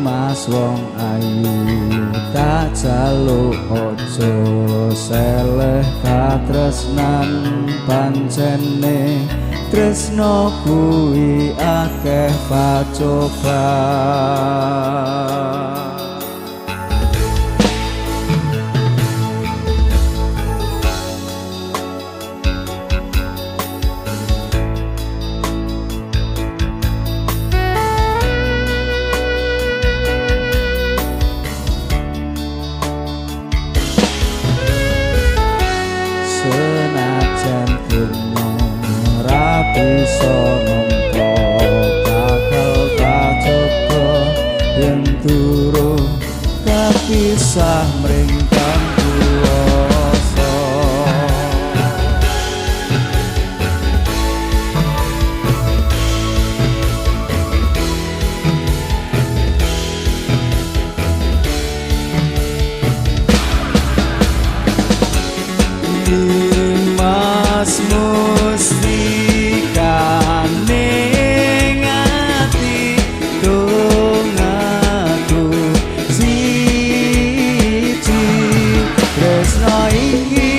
Mas wong ayu tak jaluk aja seleh katresnan pancene tresno kuwi akeh pacoban. Senajan dunyo ora bisa nampa bakal kacoba yen turu kapisah mring kang kuwasa. Mas mustikane ati dongaku siji tresno iki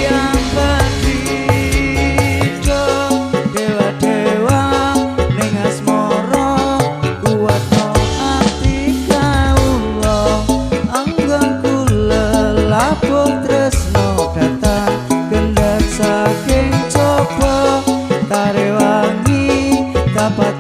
abadi dewa-dewa ning asmara kuwatno ati kawula anggonku lelabuh tresno datang kendhat saking coba tarewangi dapat